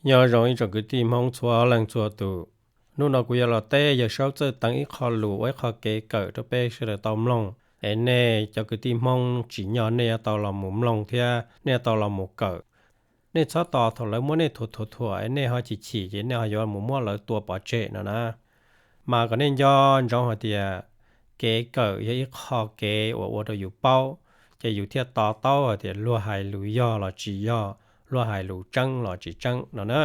Nyob zoo ib tsoom kwv tij Hmoob txhua leej txhua tus. Hnub no kuv yuav los teb Yawg Saub Txawj Teev ib qho lus ua ib qho kev kawm rau peb sawv daws tau mloog, es nej cov kwv tij Hmoob tsim nyog nej yuav tau los mus mloog thiab nej yuav tau los mus kawm. Nej txhob tos thaum lawv muab nej thuam thuam thuam es nej ho chim chim ces nej ho yuav mus muab lawv tua pov tseg no na. Mas kom nej nco ntsoov hais tias kev kawm yog ib qho kev uas ua rau yus paub, ces yus thiaj to taub hais tias luag hais lus yog los tsis yog, luag hais lus tseeb los tsis tseeb no na.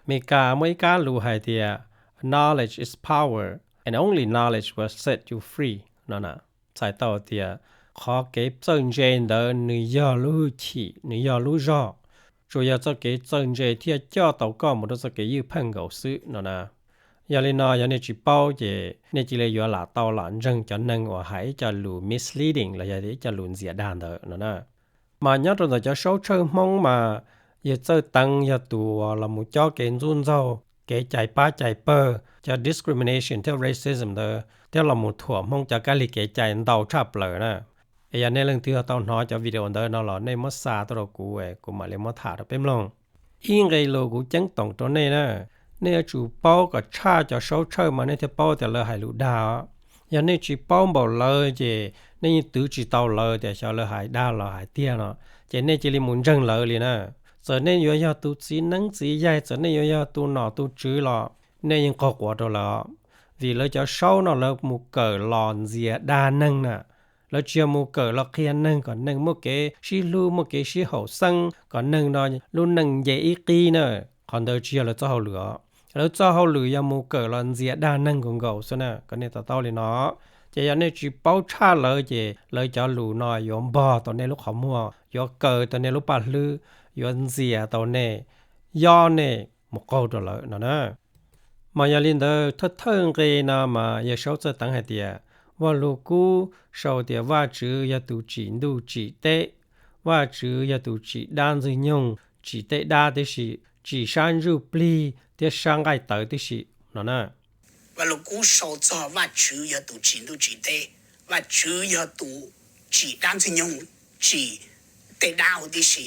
Meskas muaj ib kab lus hais tias, knowledge is power, and only knowledge will set you free no na. Txhais tau tias qhov kev txawj ntse ntawd nws yog lub hwj chim, nws yog lub zog. Tsuas yog txoj kev txawj ntse thiaj coj tau koj mus rau txoj kev ywj pheej nkaus xwb no na. Yog li no yog nej tsis paub ces nej cia li yuav lam tau lam ntseeg cov neeg uas hais ib co lus misleading los yog ib co lus ntxias dag ntawd no na. Mas nyob rau ntawm cov saub tshawj Hmoob mas Yawg Txawj Teev yog tus uas los mus cob kev ntxub ntxaug, kev cais pab cais pawg, cov discrimination thiab racism ntawd thiab los mus thuam Hmoob cov kab lig kev cai ntau tshaj plaws na. Es yog nej leej twg tau hnov cov video ntawd no los nej muab xa tuaj rau kuv, kuv mam li muab tham rau peb mloog. Ib nqe lus kuv ceeb toom rau nej na, nej yuav tsum paub kom tshaj cov saub tshawj mas nej thiaj paub tias lawv hais lus dag os. Yog nej tsis paub npaum lawv ces nej yeej twv tsis tau lawv tias xyov lawv hais dag los hais tiag no, ces nej cia li mus ntseeg lawv li na. Txawm nej yuav yog tus txiv neeb txiv yaig, txawm nej yuav yog tus nom tus tswv los nej yeej qaug quav rau lawv os. Vim lawv cov saub no lawv mus kawm los ntxias dag neeg na. Lawv tsis yog mus kawm los qhia neeg kom neeg muaj kev sib hlub, muaj kev sib haum xeeb, kom neeg no lub neej nce ib qib na. Qhov ntawd tsis yog lawv txoj hauj lwm os. Lawv txoj hauj lwm yog mus kawm los ntxias dag neeg nkaus nkaus xwb na, kom nej to taub li no. Ces yog nej tsis paub tshaj lawv ces lawv cov lus no yuav npog tau nej lub qhov muag, yuav kaw tau nej lub paj hlwb, yuav ntxias tau nej, yob nej mus qaug rau lawv no na. Mas yog li ntawd thawj thawj nqe no mas Yawg Saub Txawj Teev hais tias, Vaj Lug Kub sau tias Vajtswv yog tus tsim ntuj tsim teb, Vajtswv yog tus tsim dab ntxwg nyoog, tsim tej dab tib si, tsim sab ntsuj plig thiab sab nqaij tawv tib si no na. Vaj Lug Kub sau txog Vajtswv yog tus tsim ntuj tsim teb, Vajtswv yog tus tsim dab ntxwg nyoog, tsim tej dab huv tib si,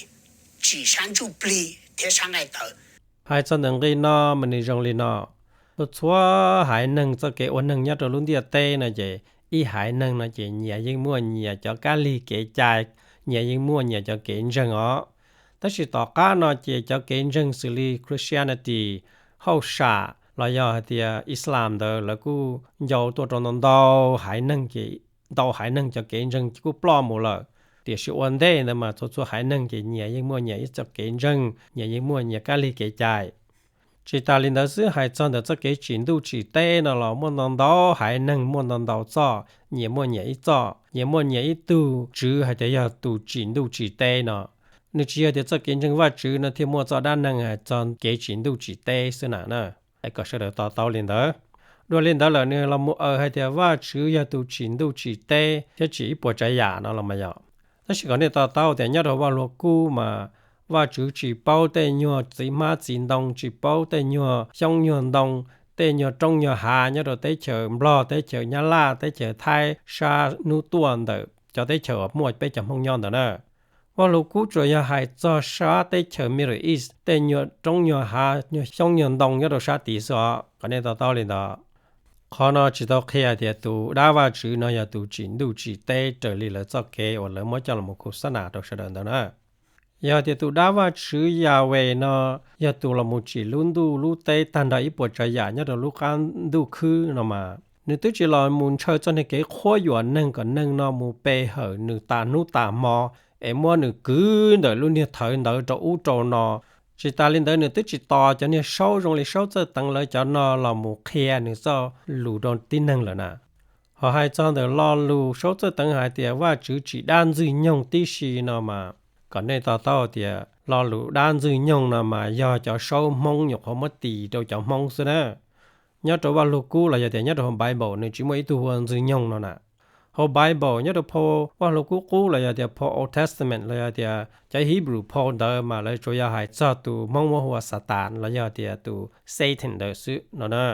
tsim sab ntsuj plig thiab sab nqaij tawv. Hais txog ntawm nqe no mas nws zoo li no. Txhua txhua haiv neeg txoj kev ua neeg nyob rau lub ntiaj teb no ces ib haiv neeg no ces nyias yeej muaj nyias cov kab lig kev cai, nyias yeej muaj nyias cov kev ntseeg os. Tab sis tom qab no ces cov kev ntseeg xws li Christianity, hauj sam los yog hais tias Islam ntawd lawv kuj ncau tuaj rau ntau ntau haiv neeg ces ntau haiv neeg cov kev ntseeg kuj ploj mus lawm. Tiam sis ua ntej ntawd mas txhua txhua haiv neeg ces nyias yeej muaj nyias ib txoj kev ntseeg, nyias yeej muaj nyias kab lig kev cai. Tsis tas li ntawd xwb, hais txog ntawm txoj kev tsim ntuj tsim teb no los muaj ntau ntau haiv neeg muaj ntau ntau txoj, nyias muaj nyias ib txoj, nyias muaj nyias ib tug tswv hais tias yog tus tsim ntuj tsim teb no. Nws tsis yog tias txoj kev ntseeg Vajtswv no thiaj muaj txoj dab neeg hais txog kev tsim ntuj tsim teb xwb na na. Kom sawv daws to taub li ntawd. Dua li ntawd lawm nws los mus aws hais tias Vajtswv yog tus tsim ntuj tsim teb thiab tsim ib puas tsav yam no los mas yog. Tab sis kom nej to taub tias nyob rau Vaj Lug Kub mas Vajtswv tsis paub tej nyuag txiv hmab txiv ntoo, tsis paub tej nyuag xyoob nyuag ntoo, tej nyuag roob nyuag hav nyob rau teb chaws Nplog, teb chaws Nyab Laj, teb chaws Thaib sab hnub tuaj ntawm cov teb chaws uas muaj peb cov Hmoob nyob ntawd na. Vaj Lug Kub tsuas yog hais txog sab teb chaws Middle East tej nyuag roob nyuag hav nyuag xyoob nyuag ntoo nyob rau sab tid xwb os, kom nej to taub li ntawd. Qhov no tsis tau qhia tias tus dab Vajtswv no yog tus tsim ntuj tsim teb raws li lawv txoj kev uas lawv muab coj los khu xab nas rau sawv daws ntawd na. Yog tias tus dab Vajtswv Yahweh no yog tus los mus tsim lub ntuj lub teb tag nrho ib puas tsav yam nyob rau lub qab ntuj khwb no mas, nws twb tsis los mus ntshaw txoj niag kev qhuab yuam neeg kom neeg no mus pe hawm nws tas hnub tas hmo, es muab nws kwv ntawm lub niag thawv ntawd rau ub rau no. Tsis tas li ntawd nws twb tsis tos cov niag saub zoo li Saub Txawj Teev lawv cov no los mus qhia nws txoj lus rau tib neeg lawm na. Ho hais txog ntawm lo lus Saub Txawj Teev hais tias Vajtswv tsim dab ntxwg nyoog tib si no mas, kom nej to taub tias lo lus dab ntxwg nyoog no mas yog cov saub Hmoob nyuam qhuav muab tis rau cov Hmoob xwb na. Nyob rau Vaj Lug Kub los yog tias nyob rau hauv Bible nws tsis muaj ib tug hu ua ntxwg nyoog no na. Hauv Bible nyob rau phau Vaj Lug Kub Qub los yog tias phau Old Testament los yog tias cov Hebrew phau ntawd mas lawv tsuas yog hais txog tus Hmoob muab hu ua Xatas los yog tias tus Satan ntawd xwb no na.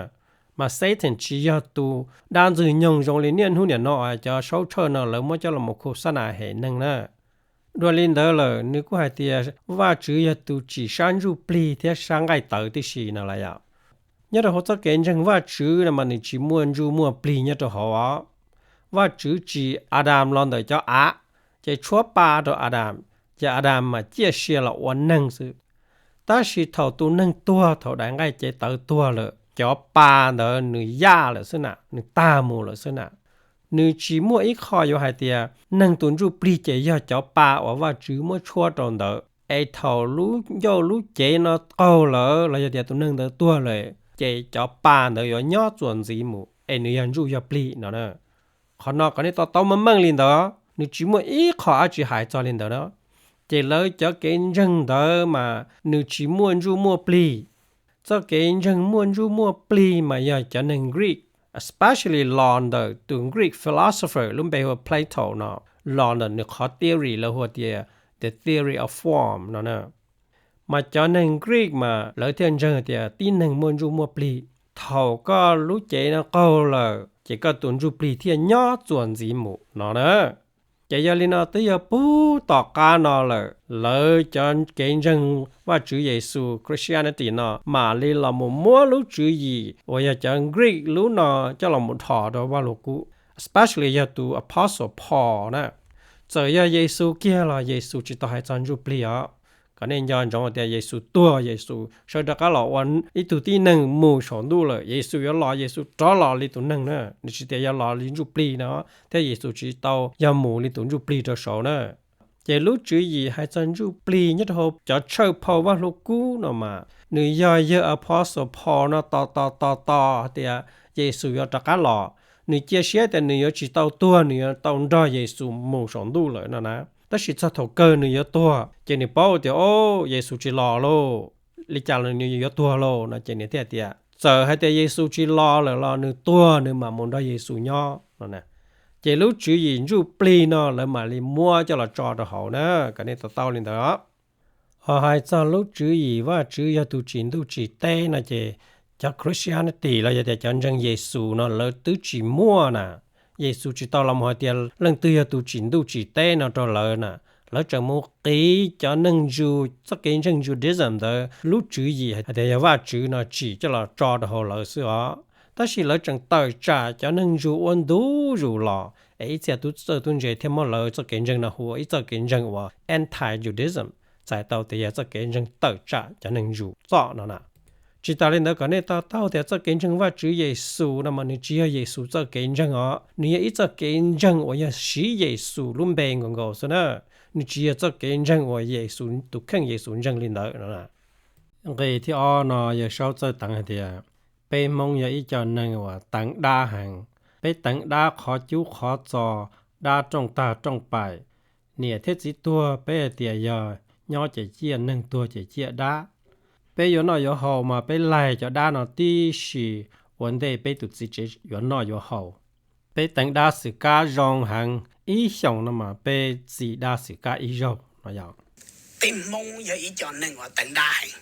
Mas Satan tsis yog tus dab ntxwg nyoog zoo li niaj hnub niam no cov saub tshawj no lawv muab coj los khu xab nas hem neeg na. Dua li ntawd lawm nws kuj hais tias Vajtswv yog tus tsim sab ntsuj plig thiab sab nqaij tawv tib si no lawm yom. Nyob rau hauv txoj kev ntseeg Vajtswv no mas nws tsis muaj ntsuj muaj plig nyob rau hauv os. Vajtswv tsim Adas los ntawm cov av, ces tshuab pa rau Adas, ces Adas mas ciaj sia los ua neeg xwb. Tab sis thaum tus neeg tuag, thaum daim nqaij cev tawv tuag lawm, cov pa ntawd nws yaj lawm xwb na, nws tag mus lawm xwb na. Nws tsis muaj ib qho yuav hais tias neeg tus ntsuj plig ces yog cov pa uas Vajtswv muab tshuab rau ntawd, es thaum lub ncauj lub cev no qaug lawm los yog tias tus neeg ntawd tuag lawm ces cov pa ntawd yuav nyob txuas ntxiv mus es nws yog ntsuj yog plig no na. Qhov no kom nej to taub meej meej li ntawd, nws tsis muaj ib qho dab tsi hais txog li ntawd na. Ces lawv cov kev ntseeg ntawd mas nws tsis muaj ntsuj muaj plig. Txoj kev ntseeg muaj ntsuj muaj plig mas yog cov neeg Greek, especially los ntawm tus Greek philosopher lub npe hu ua Plato no, los ntawm nws qhov theory lawv hu tias the theory of form no na. Mas cov neeg Greek mas lawv thiaj ntseeg tias tib neeg muaj ntsuj muaj plig. Thaum koj lub cev no qaug lawm ces koj tus ntsuj plig thiaj nyob txuas ntxiv mus no na. Ces yog li no twb yog puag tom qab no lawm, lawv cov kev ntseeg Vajtswv Yexus Christianity no mam li los mus muab lub tswv yim uas yog cov Greek lub no coj los mus dhos rau Vajluskub, especially yog tus Apostle Paul na. Txawm yog Yexus kiag los Yexus tsis tau hais txog ntsuj plig os. Kom nej nco ntsoov tias Yexus tuag, Yexus sawv rov qab los ua ib tug tib neeg mus saum ntuj lawm, Yexus yuav los, Yexus rov los li tus neeg na, nws tsis tias yog los li ntsuj plig no, thiab Yexus tsis tau yog mus li tus ntsuj plig rau saud na. Ces lub tswv yim hais txog ntsuj plig nyob rau hauv cov tshawj phau Vajluskub no mas nws yog yawg Apostle Paul no tos tos tos tos tias Yexus yuav rov qab los. Nws cia siab tias nws yuav tsis tau tuag, nws yuav tau nrog Yexus mus saum ntuj lawm no na. Tab sis txog thaum kawg nws yuav tuag ces nws paub tias, o, Yexus tsis los lauj, li cas los nws yuav tuag lauj no ces nws thiaj tias txawm hais tias Yexus tsis los lawm los nws tuag nws mam mus nrog Yexus nyob no. Ces lub tswv yim ntsuj plig no lawv mam li muab coj los tso rau hauv na, kom nej to taub li ntawd. Ho hais txog lub tswv yim Vajtswv yog tus tsim ntuj tsim teb no ces cov Christianity los yog tias cov ntseeg Yexus no lawv twb tsis muaj na. Yexus tsis tau los mus hais tias leej twg yog tus tsim ntuj tsim teb no rau lawv na. Lawv tseem mus qiv cov neeg Jew txoj kev ntseeg Judaism ntawd lub tswv yim hais tias yog Vajtswv no tsim coj los tso rau hauv lawv xwb os. Tab sis lawv tseem tawm tsam cov neeg Jew ua ntu zus los es ib txhia tub txawj tub ntse thiaj muab lawv txoj kev ntseeg no hu ua ib txoj kev ntseeg uas anti-Judaism, txhais tau tias yog txoj kev ntseeg tawm tsam cov neeg Jew txoj no na. Tsis tas li ntawd kom nej to taub tias txoj kev ntseeg Vajtswv Yexus no mas nws tsis yog Yexus txoj kev ntseeg os, nws yog ib txoj kev ntseeg uas yog siv Yexus lub npe nkaus nkaus xwb na. Nws tsis yog txoj kev ntseeg uas Yexus tus kheej Yexus ntseeg li ntawd no. Nqe thib ob no Yawg Saub Txawj Teev hais tias peb Hmoob yog ib co neeg uas teev dab heev. Peb teev dab qhov cub qhov txos, dab rooj tag rooj paim. Niam thiab txiv tuag peb hais tias yog nyob ces ciaj, neeg tuag ces ciaj dab. Peb yuav noj yuav haus mas peb laig cov dab no tib si ua ntej peb tus txiv tsev yuav noj yuav haus. Peb teev dab xwm kab zoo heev, ib xyoos no mas peb txi dab xwm kab ib zaug no yog. Peb Hmoob yog ib co neeg uas teev dab heev.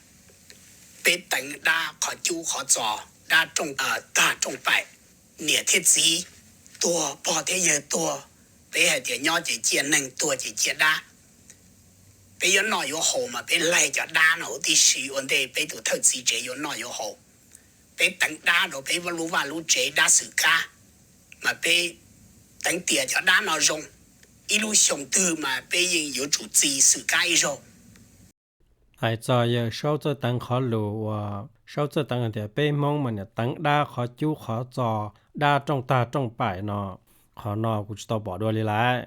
Peb teev dab qhov cub qhov txos, dab rooj tag rooj paim. Niam thiab txiv tuag, pog thiab yawg tuag, peb hais tias nyob ces ciaj, neeg tuag ces ciaj dab. Peb yuav noj yuav haus mas peb laig cov dab no huv tib si ua ntej peb tus thawj txiv tsev yuav noj yuav haus. Peb teev dab rau peb lub vaj lub tsev, dab xwm kab, mas peb teev tias cov dab no zoo, ib lub xyoo twg mas peb yeej yuav tsum txi xwm kab ib zaug. Hais txog Yawg Saub Txawj Teev qhov lus uas Saub Txawj Teev hais tias peb Hmoob mas niam teev dab qhov cub qhov txos, dab rooj tag rooj paim no, qhov no kuv tsis tau pom dua li lawm.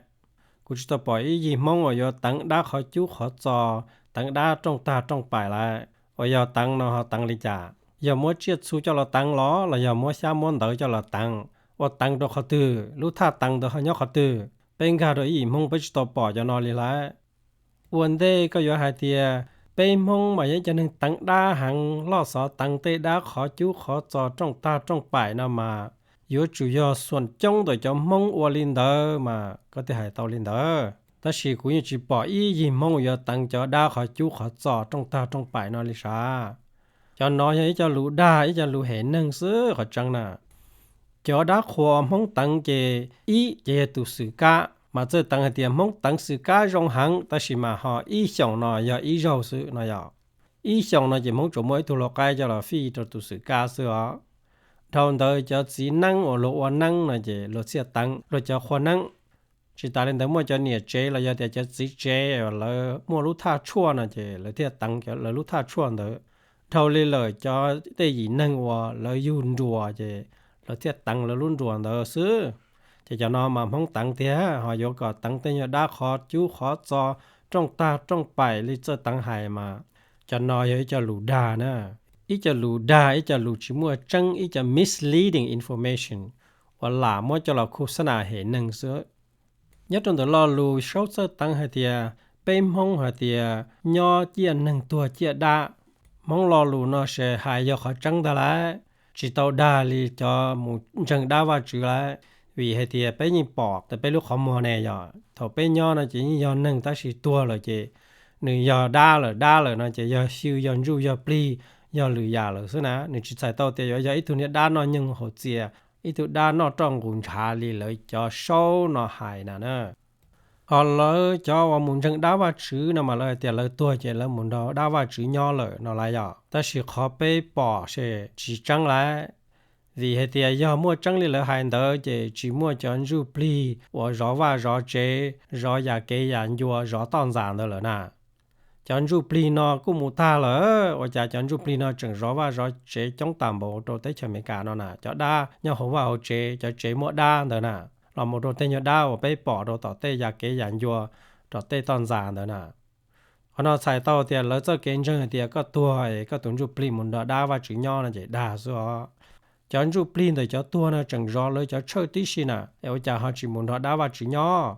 Kuv tsis tau pom ib yig Hmoob uas yuav teev dab qhov cub qhov txos, teev dab rooj tag rooj paim lawm. Uas yog teev no ho teev li cas? Yog muab tsiaj txhu coj los teev los los yog muab xyab muab ntawv coj los teev? Ua teev rau qhov twg? Lub thaj teev ntawd ho nyob qhov twg? Peb nkag rau ib yim Hmoob peb tsis tau pom cov no li lawm. Ua ntej koj yuav hais tias peb Hmoob mas yog ib cov neeg teev dab heev, loj xov teev tej dab qhov cub qhov txos, rooj tag rooj paim no mas yuav tsum yog xuam coob ntawm cov Hmoob ua li ntawd mas koj thiaj hais tau li ntawd. Tab sis kuv yeej tsis pom ib yig Hmoob uas yuav teev cov dab qhov cub qhov txos, rooj tag rooj paim no li sav. Cov no yog ib co lus dag, ib co lus hem neeg xwb qhov tseeb na. Cov dab qhuas Hmoob teev ces ib ces yog tus xwm kab, Mas txawj teev hais tias Hmoob teev xwm kab zoo heev, tab sis mas ho ib xyoos no yog ib zaug xwb no yog. Ib xyoos no ces Hmoob tsuas muaj ib tug lau qaib coj los fij rau tus xwm kab xwb os. Dhau ntawd cov txiv neeb uas luag ua neeb no ces luag thiaj teev luag cov qhua neeb. Tsis tas li ntawd muaj cov niam tsev los yog tias cov txiv tsev lawv muaj lub thaj tshuaj no ces lawv thiaj teev lawv lub thaj tshuaj ntawd. Dhau li lawm cov tej yim neeg uas lawv yug nruas ces lawv thiaj teev lawv lub nruas ntawd xwb. Ces cov no mas Hmoob teev tiag, ho yuav kom teev tej nyuag dab qhov cub qhov txo, rooj tag rooj paim li txawj teev hais mas cov no yog ib co lus dag na. Ib co lus dag, ib co lus tsis muaj tseeb, ib co misleading information uas lam muab coj los khu xab nas hem neeg xwb. Nyob rau ntawm lo lus saub txawj teev hais tias peb Hmoob hais tias nyob ciaj neeg tuag ciaj dab, Hmoob lo lus no ces hais yog qhov tseeb ntag lauj, tsis tau dag li cov mus ntseeg dab Vajtswv lauj. Vim hais tias peb yeej pom ntawm peb lub qhov muag ne yog thaum peb nyob no ces yeej yog neeg tab sis tuag lawm ces nws yog dab lawm, dab lawm no ces yog xyw yog ntsuj yog plig yog lwm yam lawm xwb na. Nws tsis txhais tau tias yuav yog ib tug niag dab noj nyoog haus txias, ib tug dab noj roj nqus ntshav li lawv cov saub no hais na na. Ho lawv cov uas mus ntseeg dab Vajtswv no mas lawv hais tias lawv tuag ces lawv mus nrog dab Vajtswv nyob lawm no lauj yog. Tab sis qhov peb pom ces tsis tseeb lauj. Vim hais tias yog muaj tseeb li lawv hais ntawd ces tsis muaj cov ntsuj plig uas zov vaj zov tsev, zov yam kev yam ncua, zov toj ntxas ntawd lawm na. Cov ntsuj plig no kuj mus tag lawm, ua cas cov ntsuj plig no tseem zov vaj zov tsev coob tas npaum rau teb chaws Amelikas no na? Cov dab nyob hauv vaj hauv tsev, cov tsev muaj dab ntawd na, los mus rau tej nyuag dab uas peb pom rau tom tej yam kev yam ncua, rau tej toj ntxas ntawd na. Qhov no txhais tau tias lawv txoj kev ntseeg hais tias koj tuag es koj tus ntsuj plig mus nrog dab Vajtswv nyob no ces dag xwb os. Cov ntsuj plig ntawm cov tuag no tseem zov lawv cov tshawj tib si na, es ua cas ho tsis mus nrog dab Vajtswv nyob?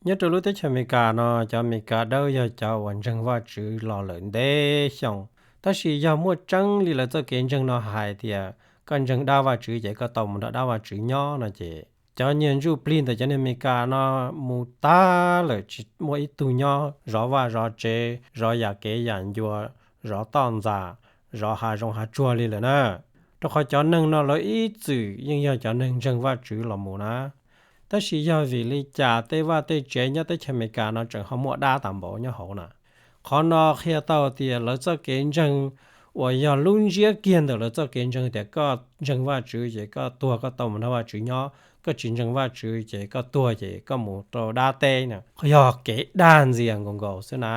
Nyob rau lub teb chaws Amelikas no, cov Amelikas dawb yog cov uas ntseeg Vajtswv los lawm ntev xyoo. Tab sis yog muaj tseeb li lawv txoj kev ntseeg no hais tias koj ntseeg dab Vajtswv ces koj tau mus nrog dab Vajtswv nyob no ces cov niag ntsuj plig ntawm cov niag Amelikas no mus tag lawm, tsis muaj ib tug nyob zov vaj zov tsev, zov yam kev yam ncua, zov toj ntxas, zov hav zoov hav tsuag li lawm na. Rau qhov cov neeg no lawv ib txwm yeej yog cov neeg ntseeg Vajtswv los mus na. Tab sis yog vim li cas tej vaj tej tsev nyob teb chaws Amelikas no tseem ho muaj dab tas npaum nyob hauv na? Qhov no qhia tau tias lawv txoj kev ntseeg uas yog lub ntsiab kiag ntawm lawv txoj kev ntseeg tias koj ntseeg Vajtswv ces koj tuag koj tau mus nrog Vajtswv nyob, koj tsis ntseeg Vajtswv ces koj tuag ces koj mus rau dab teb na, yog kev dag ntxias nkaus nkaus xwb na.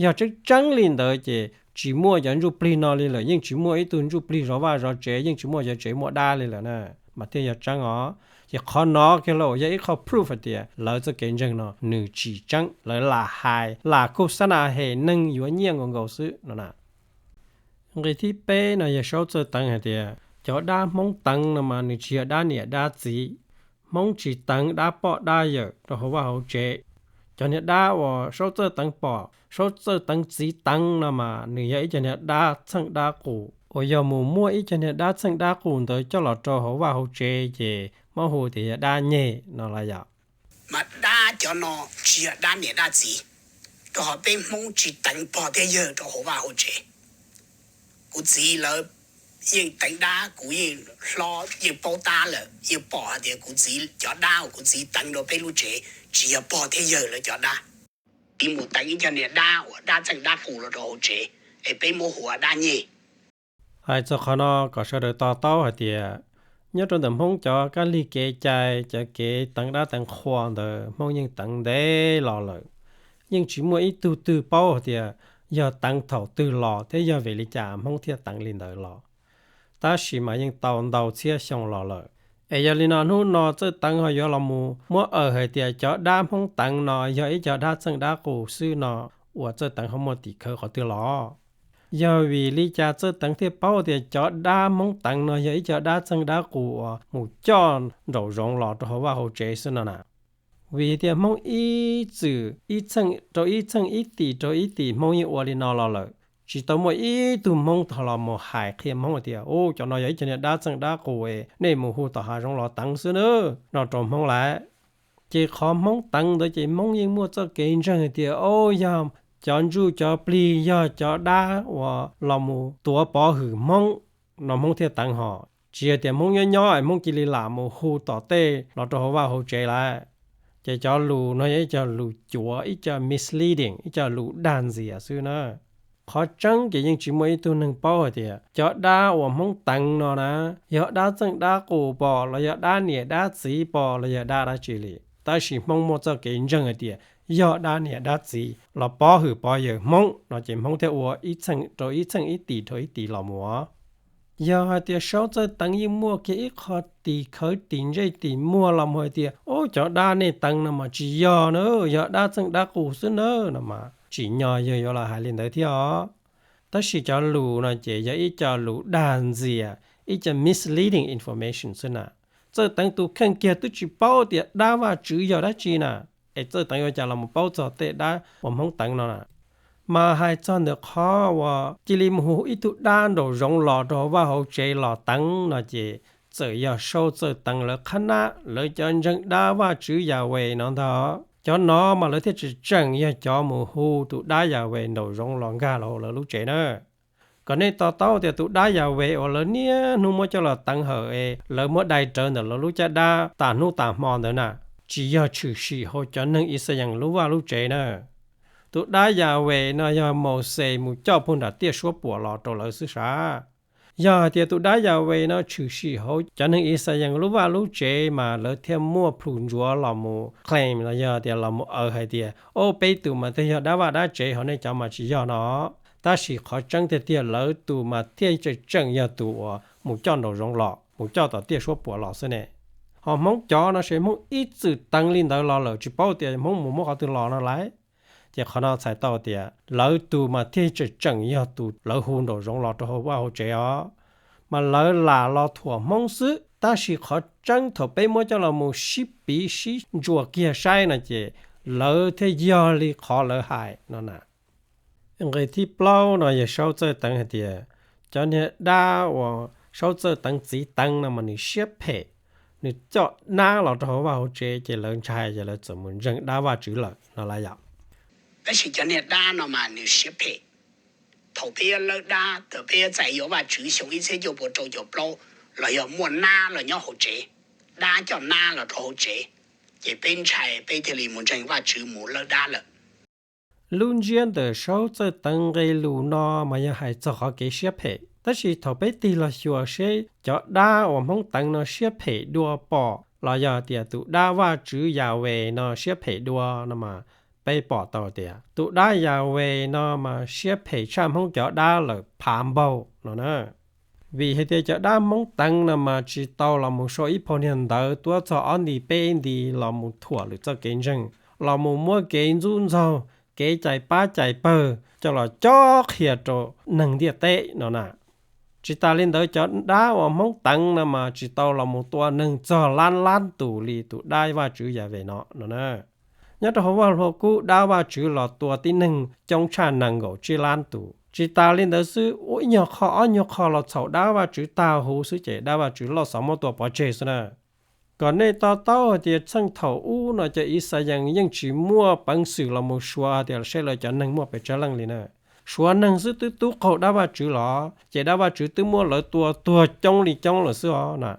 Yog tseeb tseeb li ntawd ces tsis muaj cov ntsuj plig no li lawm, yeej tsis muaj ib tug ntsuj plig zov vaj zov tsev, yeej tsis muaj cov tsev muaj dab li lawm na, mas thiaj yog tseeb os. Ces qhov no kiag los yog ib qho proof hais tias lawv txoj kev ntseeg no nws tsis tseeb, lawv lam hais lam khu xab nas hem neeg yuav nyiaj nkaus nkaus xwb no na. Nqi thib peb no yog saub txawj teev hais tias cov dab Hmoob teev no mas nws tsis yog dab niam dab txiv. Hmoob tsis teev dab poj dab yawm rau hauv vaj hauv tsev. Cov niag dab uas saub txawj teev pom, saub txawj teev txiv teev no mas nws yog ib cov niag dab txheej dab qus uas yog mus muab ib cov niag dab txheej dab qus ntawd coj los rau hauv vaj hauv tsev ces muab hu tias yog dab nyeg no los yom. Mas dab cov no tsis yog dab niam dab txiv, rau qhov peb Hmoob tsis teev pog thiab yawg rau hauv vaj hauv tsev. Kuv txiv lawv yeej teev dab, kuv yeej hlob yeej paub tab lawm, yeej pom hais tias kuv txiv cov dab uas kuv txiv teev rau peb lub tsev tsis yog pog thiab yawg lawv cov dab. Tsis mus teev ib cov niag dab uas dab txheej dab qus los rau hauv tsev, es peb muab hu ua dab nyeg. Hais txog qhov no kom sawv daws to taub hais tias nyob rau ntawm Hmoob cov kab lig kev cai, cov kev teev dab teev qhua ntawd Hmoob yeej teev ntev los lawm. Yeej tsis muaj ib tug twg paub hais tias yog teev thaum twg los thiab yog vim li cas Hmoob thiaj teev li ntawd los. Tab sis mas yeej tau ntau txhiab xyoo los lawm. Es yog li no hnub no txawj teev ho yuav los mus muab awm hais tias cov dab Hmoob teev no yog ib cov dab txheej dab qus xwb no, uas txawj teev ho muaj tim khawv qhov twg los? Yog vim li cas txawj teev thiaj paub tias cov dab Hmoob teev no yog ib cov dab txheej dab qus uas mus coj nraum zoov los rau hauv vaj hauv tsev xwb no na? Vim tias Hmoob ib txwm ib txheej rau ib txheej, ib tim rau ib tim Hmoob yeej ua li no los lawm. Tsis tau muaj ib tug Hmoob tau los mus hais qhia Hmoob hais tias, u, cov no yog ib cov niag dab txheej dab qus es nej mus hu tom hav zoov los teev xwb na, no rau Hmoob lawm. Ces qhov Hmoob teev ntawd ces Hmoob yeej muaj txoj kev ntseeg hais tias, o, yog cov ntsuj cov plig, yog cov dab uas los mus tuav pov hwm Hmoob no Hmoob thiaj teev hos. Tsis yog tias Hmoob nyob nyob es Hmoob cia li lam mus hu tom tej los rau hauv vaj hauv tsev lawm. Ces cov lus no yog ib co lus cuav, ib co misleading, ib co lus dag ntxias xwb na. Qhov tseeb ces yeej tsis muaj ib tug neeg paub hais tias cov dab uas Hmoob teev no na yog dab txeej dab qus pom los yog dab niam dab txiv pom los yog dab dab tsi li. Tab sis Hmoob muaj txoj kev ntseeg hais tias yog dab niam dab txiv los pov hwm pov yawm Hmoob no ces Hmoob thiaj ua ib txheej rau ib txheej, ib tis rau ib tis los mus. Yog hais tias Saub Txawj Teev yeej muaj kiag ib qho tis khawv tis ntsej tis muag los mus hais tias, Ub, cov dab nej teev no mas tsis yog na, yog dab txeej dab qus xwb na, no mas tsim nyog yawg yuav los hais li ntawd thiab os. Tab sis cov lus no ces yog ib co lus dag ntxias, ib co misleading information xwb na. Txawj Teev tus kheej kiag twb tsis paub tias dab Vajtswv yog dab tsi na, es Txawj Teev yuav cas los mus paub txog tej dab uas Hmoob teev no na. Mas hais txog ntawm qhov uas cia li mus hu ib tug dab nraum zoov los rau hauv vaj hauv tsev los teev no ces txawm yog Saub Txawj Teev lawv qhab nab, lawv cov ntseeg dab Vajtswv Yahweh no ntag, cov no mas lawv thiaj tseem tseem yog cov mus hu tus dab Yahweh nraum zoov los nkag los hauv lawv lub tsev na. Kom nej to taub tias tus dab Yahweh uas lawv niaj hnub muab coj los teev hawm es lawv muab dai rawv ntawm lawv lub caj dab tas hnub tas hmo ntawd na, tsis yog tshwm sim hauv cov neeg Yixalayees lub vaj lub tsev na. Tus dab Yahweh no yog Mauxes mus coj puag nram tiaj suab puam los rau lawv xwb sav. Yog hais tias tus dab Yahweh no tshwm sim hauv cov neeg Yixalayees lub vaj lub tsev mas lawv thiaj muaj plhus ntsuav los mus claim los yog tias los mus aws hais tias, O, peb tus mas thiaj yog dab vaj dab tsev, ho nej cov mas tsis yog no. Tab sis qhov tseeb tiag tiag lawv tus mas thiaj tseem tseem yog tus uas mus coj nraum zoov los, mus coj tom tiaj suab puam los xwb ne. Ho Hmoob cov no ces Hmoob ib txwm teev li ntawd los lawm, tsis paub tias Hmoob mus muab qhov twg los no lauj. Ces qhov no txhais tau tias lawv tus mas thiaj tseem tseem yog tus lawv hu nraum zoov los rau hauv vaj hauv tsev os. Mas lawv lam los thuam Hmoob xwb, tab sis qhov tseeb thaum peb muab coj los mus sib piv sib ntsuas kiag saib no ces lawv thiaj yog li qhov lawv hais no na. Nqe thib plaub no yog Saub Txawj Teev hais tias cov niag dab uas Saub Txawj Teev txiv teev no mas nws siab phem, nws coj nab los rau hauv vaj hauv tsev ces lawv ntshai ces lawv txawm mus ntseeg dab Vajtswv lawm no lauj yom. Tab sis cov niag dab no mas nws siab phem. Thaum peb yuav lawb dab, thaum peb yuav txais yuav Vajtswv xyoo ib txhiab cuaj puas rau caum plaub, los yog muaj nab los nyob hauv tsev, dab coj nab los rau hauv tsev, ces peb ntshai peb thiaj li mus ntseeg Vajtswv mus lawb dab lawm. Lub ntsiab ntawm Saub Txawj Teev nqe lus no mas yog hais txog qhov kev siab phem, tab sis thaum peb tig los xyuas seb cov dab uas Hmoob teev no siab phem dua pom los yog tias tus dab Vajtswv Yahweh no siab phem dua no mas peb pom tau tias tus dab Yahweh no mas siab phem tshaj Hmoob cov dab lawm phav npaug no na. Vim hais tias cov dab Hmoob teev no mas tsis tau los mus sau ib phau niag ntawv tuab txog ob nti peb nti los mus thuam lwm txoj kev ntseeg, los mus muab kev ntxub ntxaug, kev cais pab cais pawg coj los cob qhia rau neeg ntiaj teb no na. Tsis tas li ntawd cov dab uas Hmoob teev no mas tsis tau los mus tua neeg txog lab lab tus li tus dab Vajtswv Yahweh no no na. Nyob rau hauv Vaj Lug Kub dab Vajtswv los tua tib neeg coob tshaj nees nkaum tsib lab tus. Tsis tas li ntawd xwb, ua ib nyuag qho ob nyuag qho los txhaum dab Vajtswv tag huv xwb ces dab Vajtswv loj xov muab tua pov tseg xwb na. Kom nej to taub hais tias txheej thaum ub no cov Yixalayees yeej tsis muaj peev xwm los mus suav hais tias seb lawv cov neeg muaj pes tsawg leej li na. Suav neeg xwb twb tub qaug dab Vajtswv los, ces dab Vajtswv twb muab lawv tua tuag coob li coob lawm xwb os na.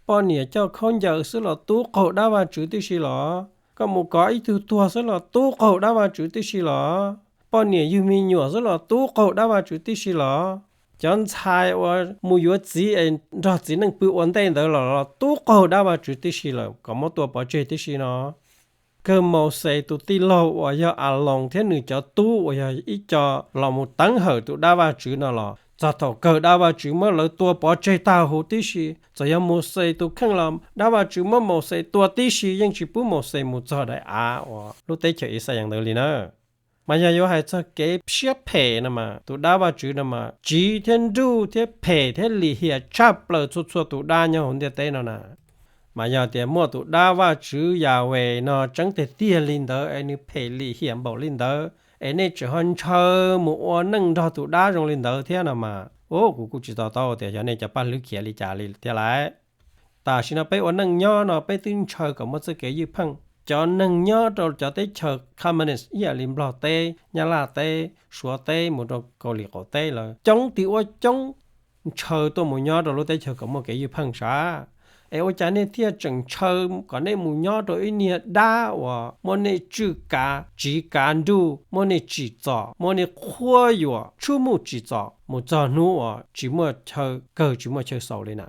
Poj niam coj khaub ncaws xwb los tub qaug dab Vajtswv tib si los, koj mus kov ib tug tuag xwb los tub qaug dab Vajtswv tib si los, poj niam yug me nyuam xwb los tub qaug dab Vajtswv tib si los, cov ntxhais uas mus yuav txiv es nrog txiv neej pw ua ntej ntawd los los tub qaug dab Vajtswv tib si lawm kom muab tua pov tseg tib si no. Kawg Mauxes tus tij laug uas yog Aloos thiab nws cov tub uas yog ib co los mus teev hawm tus dab Vajtswv no los txog thaum kawg dab Vajtswv muab lawv tua pov tseg tag huv tib si. Txawm yog Mauxes tus kheej los dab Vajtswv muab Mauxes tua tib si, yeej tsis pub Mauxes mus txog daim av uas lub teb chaws Yixalayees ntawd li na. Mas yog yuav hais txog kev siab phem no mas tus dab Vajtswv no mas tsiv thiab nruj thiab phem thiab lim hiam tshaj plaws txhua txhua tus dab nyob hauv ntiaj teb no na. Mas yog tias muaj tus dab Vajtswv Yahweh no tseeb tiag tiag li ntawd es nws phem lim hiam npaum li ntawd, es nej tseem ho ntshaw mus ua neej nrog tus dab zoo li ntawd thiab no mas, u, kuv kuj tsis to taub tias xyov nej cov paj hlwb khiav li cas li thiab lauj. Tam sim no peb ua neej nyob no peb twb ntshaw kom muaj txoj kev ywj pheej. Cov neeg nyob rau cov teb chaws communist ib yam li Nplog teb, Nyab Laj teb, Suav teb, mus rau Kaus Lim qaum teb lawm coob tim ua coob ntshaw tuaj mus nyob rau lub teb chaws kom muaj kev ywj pheej sav. Es ua cas nej thiaj tseem ntshaw kom nej mus nyob rau ib niag dab uas muab nej tswj kav tsiv kav nruj, muab nej tsim txom, muab nej qhuab yuam, tsuj mus tsim txom mus txog hnub uas tsis muaj chaw kawg tsis muaj chaw xaus li na?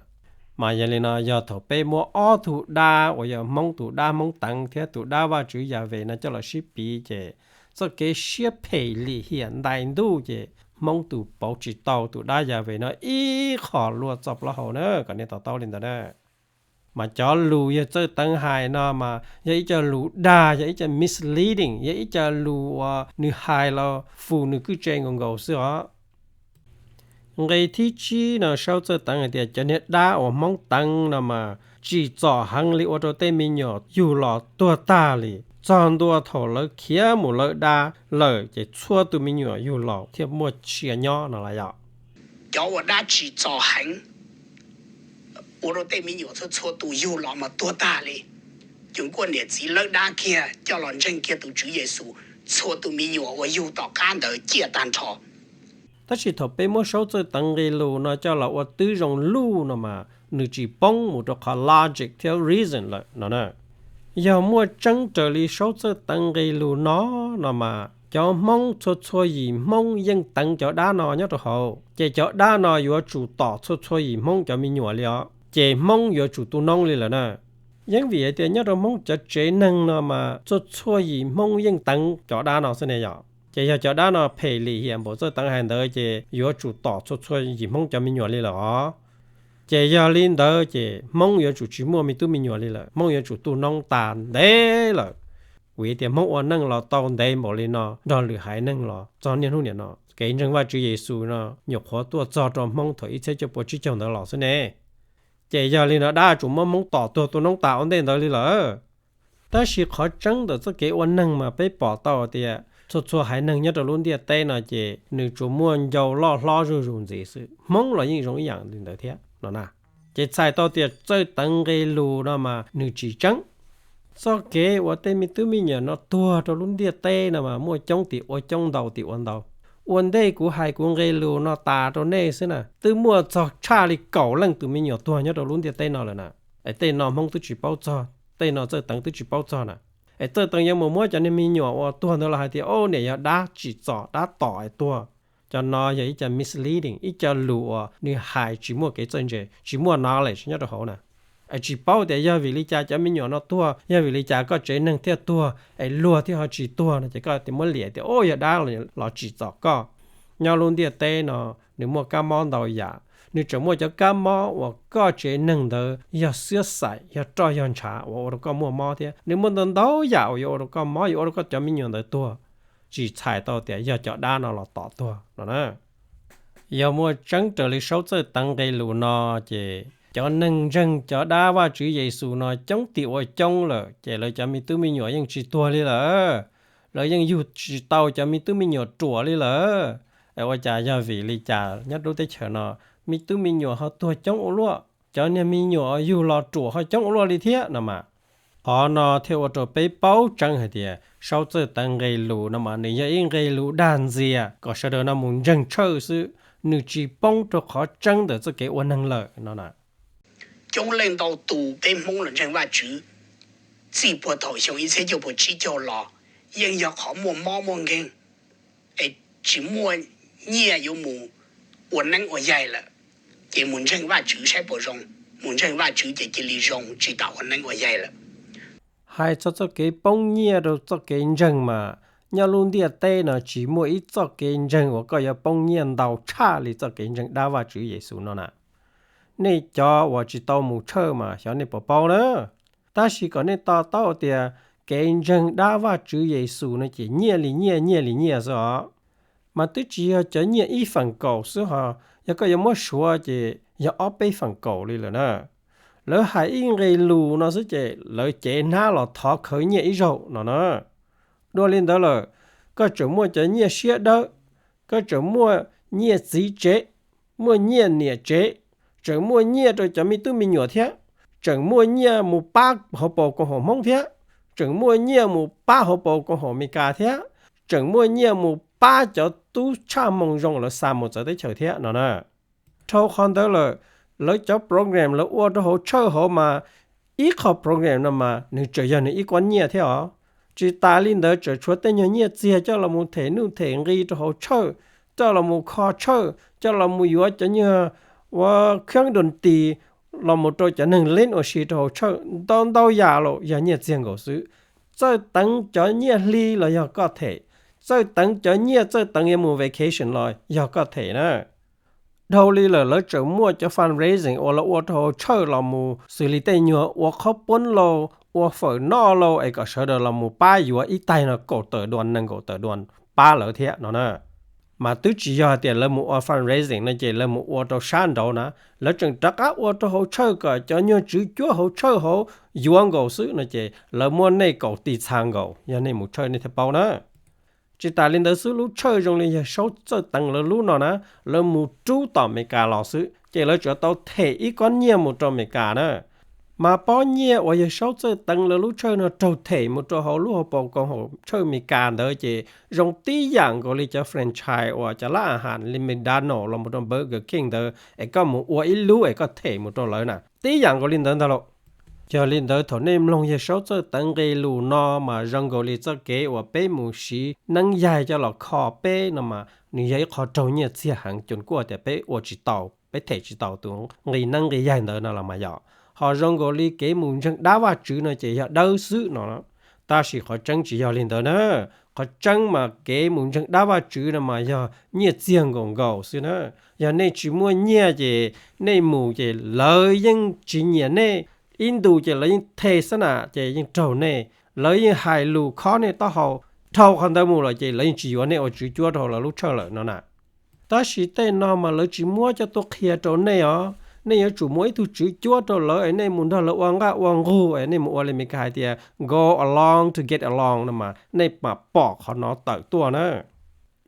Mas yog li no, yog thaum peb muab ob tug dab uas yog Hmoob tus dab Hmoob Teev thiab tus dab Vaj Tswv Yas Ves no coj los sib piv ces txoj kev siab phem lim hiam ntais ntuj ces Hmoob tus pauv tsis tau tus dab Yas Ves no ib qho luaj txoj plaub hau na, kom nej to taub li ntawd na. Mas cov lus yawg Txawj Teev hais no mas yog ib co lus dag, yog ib co misleading, yog ib co lus uas nws hais los fus nws kwj tse nkaus nkaus xwb os. Nqe thib tsib no Saub Txawj Teev hais tias cov niag dab uas Hmoob Teev no mas tsim txom heev li ua rau tej me nyuam yug los tuag tag li, txog ntua thaum lawv khiav mus lawv dab lawm ces txhua tus me nyuam yug los thiaj muaj sia nyob no las yom. Cov uas dab tsim txom heev ua rau tej me nyuam txhua txhua tus yug los mas tuag tag li. Ces kuj niam txiv lawb dab kiag coj los ntseeg kiag tus Tswv Yexus, txhua tus me nyuam uas yug tom qab ntawd ciaj tag nrho. Tab sis thaum peb muab Saub Txawj Teev nqe lus no coj los ua tib zoo luj no mas nws tsis poob mus rau qhov logic thiab reason lawm no na. Yog muaj tseeb raws li Saub Txawj Teev nqe lus no no mas cov Hmoob txhua txhua yim Hmoob yeej teev cov dab no nyob rau hauv, ces cov dab no yuav tsum tom txhua txhua yim Hmoob cov me nyuam li os, ces Hmoob yuav tsum tu noob li lawm na. Yeej vim hais tias nyob rau Hmoob cov tsev neeg no mas txhua txhua yim Hmoob yeej teev cov dab no xwb ne yom. Ces yog cov dab no phem lim hiam npaum Txawj Teev hais ntawd ces yuav tsum tom txhua txhua yim Hmoob cov me nyuam li lawm os. Ces yog li ntawd ces Hmoob yuav tsum tsis muaj me tub me nyuam li lawm, Hmoob yuav tsum tu noob tas ntev lawm. Vim tias Hmoob ua neej los tau ntev npaum li no nrog lwm haiv neeg los txog niaj hnub niam no, kev ntseeg Vajtswv Yexus no nyuam qhuav tuaj txog rau Hmoob thaum ib txhiab cuaj puas tsib caug ntawd los xwb ne. Ces yog li no dab tsuas muab Hmoob tom tuag tu noob tas ua ntej ntawd li lawm. Tab sis qhov tseeb ntawm txoj kev ua neeg mas peb pom tau tias txhua txhua haiv neeg nyob rau lub ntiaj teb no ces nws tsuas muaj ncau loj hlob zuj zus ntxiv xwb, Hmoob los yeej zoo ib yam li ntawd thiab no na. Ces txhais tau tias Txawj Teev nqe lus no mas nws tsis tseeb. Txoj kev uas tej me tub me nyuam no tuag rau lub ntiaj teb no mas muaj coob tim ua coob ntau tim ua ntau. Ua ntej kuv hais kuv nqe lus no tas rau nej xwb na, twb muaj txog tshaj li kaum leej tus me nyuam tuag nyob rau lub ntiaj teb no lawm na. Es tej no Hmoob twb tsis paub txog, tej no Txawj Teev twb tsis paub txog na. Es Txawj Teev yuav mus muab cov niag me nyuam uas tuag ntawd los hais tias, o, niam yog dab tsim txom dab tom es tuag. Cov no yog ib co misleading, ib co lus uas nws hais tsis muaj kev txawj ntse, tsis muaj knowledge nyob rau hauv na. Es tsis paub tias yog vim li cas cov me nyuam no tuag, yog vim li cas koj tsev neeg thiaj tuag es luag thiaj ho tsis tuag no ces koj tias muab liam tias, o, yog dab los tsim txom koj. Nyob lub ntiaj teb no nws muaj kab mob ntau yam, nws tseem muaj cov kab mob uas koj tsev neeg ntawd yog xiab xaim, yog roj yog ntshav uas ua rau koj muaj mob thiab. Nws muaj ntau ntau yam uas yuav ua rau koj mob, yuav ua rau koj cov me nyuam ntawd tuag, tsis txhais tau tias yog cov dab no los tom tuag no na. Yog muaj tseeb raws li Saub Txawj Teev nqe lus no, ces cov neeg ntseeg cov dab Vajtswv Yexus no coob tim ua coob lawm, ces lawv cov me tub me nyuam yeej tsis tuag li lawm. Lawv yeej yug tsis tau cov me tub me nyuam ruam li lawm. Es ua cas yog vim li cas nyob lub teb chaws no me tub me nyuam ho tuag coob ua luaj, cov niag me nyuam yug los ruam ho coob ua luaj li thiab no mas? Qhov no thiaj ua rau peb paub tseeb hais tias Saub Txawj Teev nqe lus no mas nws yog ib nqe lus dag ntxias kom sawv daws no mus ntseeg tshawj xwb, nws tsis poob rau qhov tseeb ntawm txoj kev ua neeg lawm no na. Coob leej ntau tus peb Hmoob los ntseeg Vajtswv txij puag thaum xyoo ib txhiab cuaj puas tsib caug los yeej yog qhov muaj mob muaj nkeeg, es tsis muaj nyiaj yuav mus ua neeb ua yaig lawm, ces mus ntseeg Vajtswv saib puas zoo, mus ntseeg Vajtswv ces cia li zoo tsis tas ua neeb ua yaig lawm. Hais txog txoj kev poob nyiaj rau txoj kev ntseeg mas nyob lub ntiaj teb no tsis muaj ib txoj kev ntseeg uas koj yuav poob nyiaj ntau tshaj li txoj kev ntseeg dab Vajtswv Yexus no na. Nej cov uas tsis tau mus tshawj mas xyov nej puas paub na. Tab sis kom nej to taub tias kev ntseeg dab Vajtswv Yexus no ces nyiaj li nyiaj, nyiaj li nyiaj xwb os. Mas twb tsis yog cov nyiaj ib feem kaum xwb ho, yog koj yuav muab suav ces yog ob peb feem kaum li lawm na. Lawv hais ib nqe lus no xwb ces lawv cev hnab los thov khawv nyiaj ib zaug no na. Dua li ntawd lawm, koj tseem muaj cov nyiaj siab dawb, koj tseem muaj nyiaj txiv tsev, muaj nyiaj niam tsev, tseem muaj nyiaj rau cov me tub me nyuam thiab, tseem muaj nyiaj mus pab hauv paus koom haum Hmoob thiab, tseem muaj nyiaj mus pab hauv paus koom haum Amelikas thiab, tseem muaj nyiaj mus pab cov tub tshaj moo zoo lawv xa mus txawv teb chaws thiab no na. Dhau qhov ntawd lawm, Lawv cov program lawv ua rau hauv church hauv mas ib qho program no mas nws tseem yog nws ib kuab nyiaj thiab os. Tsis tas li ntawd tseem tshuav tej nyuag nyiaj txiag coj los mus them nuj them nqi rau hauv church, coj los mus kho church, coj los mus yuav cov nyuag ua kheeb doos tis los mus rau cov neeg leeb ua si rau hauv church, ntau ntau yam los yog nyiaj txiag nkaus xwb. Txawj teev cov nyiaj hli los yog koj them, txawj teev cov nyiaj txawj teev yuav mus vacation los yog koj them na. Dhau li lawm lawv tseem muaj cov fundraising uas lawv ua rau hauv church los mus xws li tej nyuag ua qhaub puab lauj, ua fawm noj lauj es kom sawv daws los mus pab yuav ib taig no kaum tawm duas nees nkaum tawm duas pab lawv thiab no na. Mas twb tsis yog hais tias lawv mus ua fundraising no ces lawv mus ua rau sab nraud na, lawv tseem rov qab ua rau hauv church kom cov nyuag tswv cuab hauv church hauv yuav nkaus xwb no ces lawv muab nej kaum tis txha nkaus, yog nej mus church nej thiaj paub na. Tsis tas li ntawd xwb, lub church zoo li yawg Saub txawj teev lawv lub no na, lawv mus rub tom Amelikas los xwb ces lawv tsuas tau them ib kob nyiaj mus rau Amelikas na. Mas pob nyiaj uas yawg Saub txawj teev lawv lub church no raug them mus rau hauv lub hauv paus koom haum church Amelikas ntawd ces zoo tib yam nkaus li cov franchise uas cov lab a has li McDonald los mus rau Burger King ntawd es koj mus ua ib lub es koj them mus rau lawv na, tib yam nkaus li ntawd ntag lauj. Yog li ntawd thaum nej mloog yawg Saub txawj teev nqe lus no mas zoo nkaus li txoj kev uas peb mus siv neeb yaig coj los kho peb no mas nws yog ib qho raug nyiaj txiag heev, cuag kuj tias peb ua tsis tau, peb them tsis tau tus nqi neeb nqi yaig ntawd no los mas yog. Ho zoo nkaus li kev mus ntseeg dab Vajtswv no ces yog dawb xwb no. Tab sis qhov tseeb tsis yog li ntawd na. Qhov tseeb mas kev mus ntseeg dab Vajtswv no mas yog nyiaj txiag nkaus nkaus xwb na. Yog nej tsis muaj nyiaj ces nej mus ces lawv yeej tsis nyiam nej, ib ntus ces lawv yeej the xab nam ces yeej raug nej, lawv yeej hais lus khob nej taub hau, dhau qhov ntawd mus lawm ces lawv yeej tsis yuav nej ua tswv cuab rau lawv lub church lawm no na. Tab sis tej no mas lawv tsis muab coj tuaj qhia rau nej os. Nej yuav tsum muaj ib tug tswv cuab rau lawv es nej mus nrog lawv ua nqaj ua nqug es nej mus ua li Meskas hais tias go along to get along no mas nej mam pom qhov no tawm tuaj na.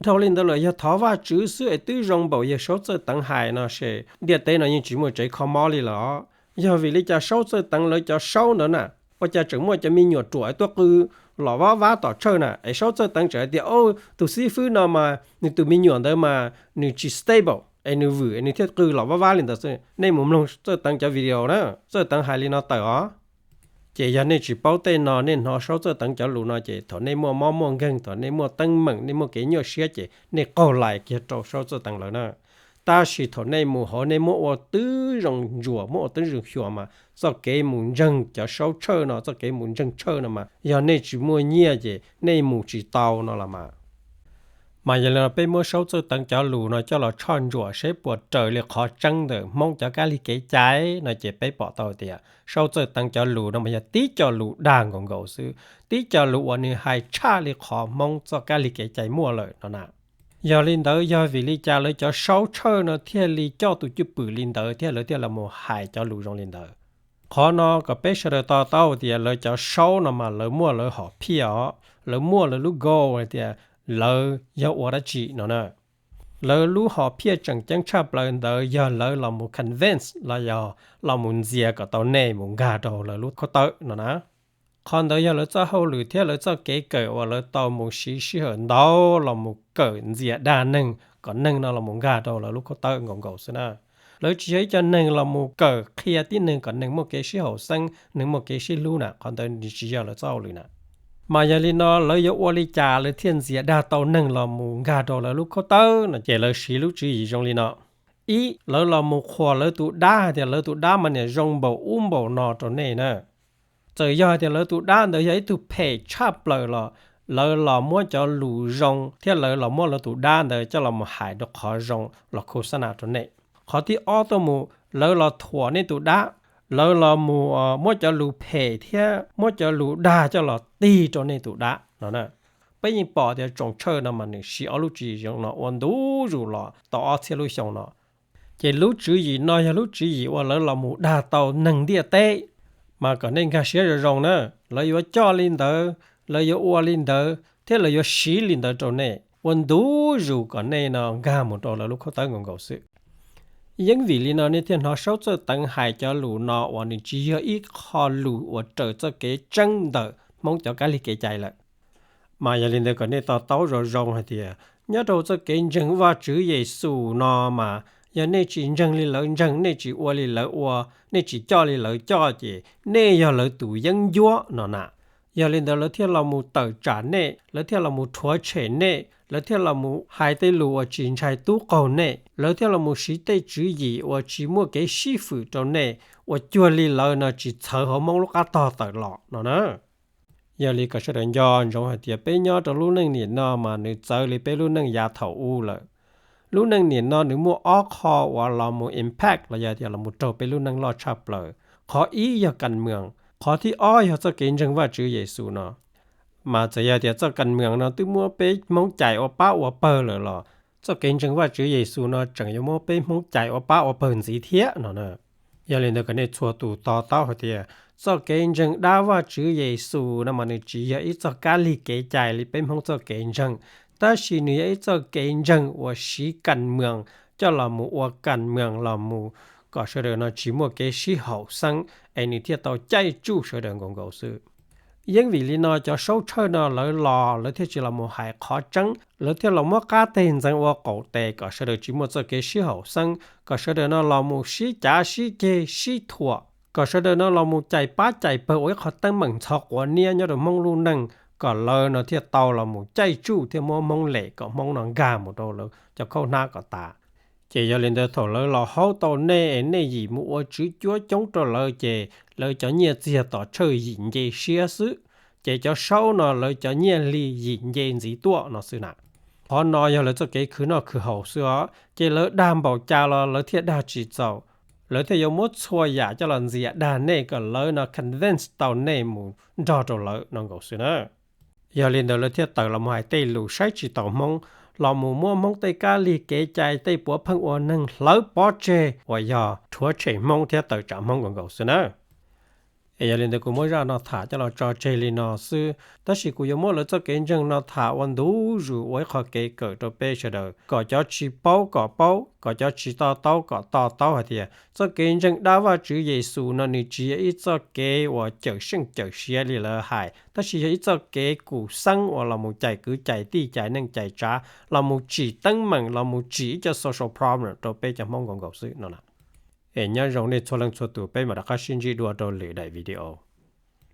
Dhau li ntawd lawm yog thov Vajtswv xwb es twb zoo npaum yawg Saub txawj teev hais no ces ntiaj teb no yeej tsis muaj tsev kho mob li lawm os. Yog vim li cas Saub txawj teev lawv cov Saub ntawd na, ua cas tseem muaj cov me nyuam ruam tuaj qw los vab vab tom church na, es Saub txawj teev tseem hais tias, o, tus xib fwb no mas nws tus me nyuam ntawd mas nws tsis stable es nws vwm es nws thiaj qw los vab vab li ntawd xwb. Nej mus mloog txawj teev cov video na, txawj teev hais li no tawm os. Ces yog nej tsis paub tej no, nej hnov Saub txawj teev cov lus no ces thaum nej muaj mob muaj nkeeg, thaum nej muaj teeb meem, nej muaj kev nyuaj siab ces nej qaug lais kiag rau Saub txawj teev lawv na. Tab sis thaum nej mus hauv nej muab ua twb zoo ntsuas, muab ua twb zoo xyuas mas txoj kev mus ntseeg cov Saub church no, txoj kev mus ntseeg church no mas yog nej tsis muaj nyiaj ces nej mus tsis tau no los mas. Mas yog li no peb muab Saub txawj teev cov lus no coj los tshoj ntsuam seb puas raws li qhov tseeb ntawm Hmoob cov kab lig kev cai no ces peb pom tau tias Saub txawj teev cov lus no mas yog tib co lus dag nkaus nkaus xwb, tib co lus uas nws hais tshaj li qhov Hmoob txoj kab lig kev cai muaj lawm no na. Yog li ntawd yog vim li cas lawv cov Saub church no thiaj li coj tus cwj pwm li ntawd thiab lawv thiaj los mus hais cov lus zoo li ntawd? Qhov no kom peb sawv daws to taub tias lawv cov Saub no mas lawv muaj lawv hom phiaj os, lawv muaj lawv lub goal hais tias lawv yog ua dab tsi no na. Lawv lub hom phiaj tseem ceeb tshaj plaws ntawd yog lawv los mus convince los yog los mus ntxias kom tau nej mus nkag rau lawv lub khaub tawb no na. Qhov ntawd yog lawv txoj hauj lwm thiab lawv txoj kev kawm uas lawv tau mus siv sij hawm ntau los mus kawm ntxias dag neeg kom neeg no los mus nkag rau lawv lub khaub tawb nkaus nkaus xwb na. Lawv tsis yog ib co neeg los mus kawm qhia tib neeg kom neeg muaj kev sib haum xeeb, neeg muaj kev sib hlub na, qhov ntawd tsis yog lawv txoj hauj lwm na. Mas yog li no lawv yuav ua li cas lawv thiaj ntxias dag tau neeg los mus nkag rau lawv lub khaub tawb no ces lawv siv lub tswv yim zoo li no. Ib, lawv los mus qhuas lawv tus dab hais tias lawv tus dab mas niam zoo npaum ub npaum no rau nej na. Txawm yog hais tias lawv tus dab ntawd yog ib tug phem tshaj plaws los lawv los muab cov lus zoo thiab lawv los muab lawv tus dab ntawd coj los mus hais rau qhov zoo los khu xab nam rau nej. Qhov thib ob tuaj mus lawv los thuam nej tus dab, lawv los mus muab cov lus phem thiab muab cov lus dag coj los tig rau nej tus dab no na. Peb yeej pom tias tsoom church no mas nws siv ob lub tswv yim zoo no ua ntu zus los tau ob txhiab lub xyoo no. Ces lub tswv yim no yog lub tswv yim uas lawv los mus dag tau neeg ntiaj teb. Mas kom nej nkag siab zoo zoo na, lawv yuav coj li ntawd, lawv yuav ua li ntawd thiab lawv yuav siv li ntawd rau nej ua ntu zus kom nej no nkag mus rau lawv lub khaub tawb nkaus nkaus xwb. Yeej vim li no nej thiaj hnov Saub Txawj Teev hais cov lus no uas nws tsis yog ib qho lus uas raws txoj kev tseeb ntawm Hmoob cov kab lig kev cai lawm. Mas yog li ntawd kom nej to taub zoo zoo hais tias nyob rau txoj kev ntseeg Vajtswv Yexus no mas Yog nej tsis ntseeg li lawv ntseeg, nej tsis ua li lawv ua, nej tsis coj li lawv coj ces nej yog lawv tus yeeb ncuab no na. Yog li ntawd lawv thiaj los mus tawm tsam nej, lawv thiaj los mus rhuav tshem nej, lawv thiaj los mus hais tej lus uas tsis ntshai tub qaug nej, lawv thiaj los mus siv tej tswv yim uas tsis muaj kev sib fwm rau nej, uas cuag li lawv no tsis txhawv hauv Hmoob lub qab tog tawm los no na. Yog li kom sawv daws nco ntsoov hais tias peb nyob rau lub neej niam no mas nws txawv li peb lub neej yav thaum ub lawm. Lub neej niam no nws muaj ob qho uas los mus impact los yog tias los mus raug peb lub neej loj tshaj plaws. Qhov ib yog kas mees, qhov thib ob yog txoj kev ntseeg Vajtswv Yexus no. Mas txawm yog tias txoj kas mees no twb muab peb Hmoob cais ua pab ua pawg lawm los txoj kev ntseeg Vajtswv Yexus no tseem yuav muab peb Hmoob cais ua pab ua pawg ntxiv thiab no na. Yog li ntawd kom nej txhua tus to taub hais tias txoj kev ntseeg dab Vajtswv Yexus no mas nws tsis yog ib txoj kab lig kev cai li peb Hmoob txoj kev ntseeg, tab sis nws yog ib txoj kev ntseeg uas siv kas mees coj los mus ua kas mees los mus kom sawv daws no tsis muaj kev sib haum xeeb es nws thiaj tau caij tsuj sawv daws nkaus nkaus xwb. Yeej vim li no cov saub tshawj no lawv los lawv thiaj tsis los mus hais qhov tseeb, lawv thiaj los muab qab teg ntxeev ua qaum tes kom sawv daws tsis muaj txoj kev sib haum xeeb, kom sawv daws no los mus sib cav sib ceg sib thuam, kom sawv daws no los mus cais pab cais pawg ua ib qho teeb meem ntxhov quav niab nyob rau Hmoob lub neej, kom lawv no thiaj tau los mus caij tsuj thiaj muab Hmoob lem kom Hmoob no nkag mus rau lawv cov khaub hnab kom tas. Ces yog li ntawd thaum lawv los haub tau nej es nej yim mus ua tswv cuab coob rau lawv ces lawv cov nyiaj txiag tom tshawj yim nce siab xwb, ces cov saub no lawv cov nyiaj hli yim nce ntxiv tuaj no xwb na. Qhov no yog lawv txoj kev khwv noj khwv haus xwb os, ces lawv dag npaum cas los lawv thiaj dag tsis txaus. Lawv thiaj yuav muab txhua yam coj los ntxias dag nej kom lawv no convince tau nej mus nrog rau lawv no nkaus xwb na. Yog li ntawd lawv thiaj tawm los mus hais tej lus saib tsis taus Hmoob, los mus muab Hmoob tej kab lig kev cai tej puav pheej ua neeg hlawv pov tseg uas yog rhuav tshem Hmoob thiab tawm tsam Hmoob nkaus nkaus xwb na. Es yog li ntawd kuv muab zaj no tham coj los tso tseg li no xwb, tab sis kuv yuav muab lawv txoj kev ntseeg no tham ua ntu zus ua ib qho kev kawm rau peb sawv daws kom cov tsis paub kom paub, kom cov tsis to taub kom to taub hais tias txoj kev ntseeg dab Vajtswv Yexus no nws tsis yog ib txoj kev uas cawm seej cawm siav li lawv hais, tab sis yog ib txoj kev kum xeeb uas los mus cais kwv cais tij cais neej cais tsav, los mus tsim teeb meem los mus tsim ib co social problem rau peb cov Hmoob nkaus nkaus xwb no na. Es nyob zoo nej txhua leej txhua tus, peb mam rov qab sib ntsib dua rau lwm daim video.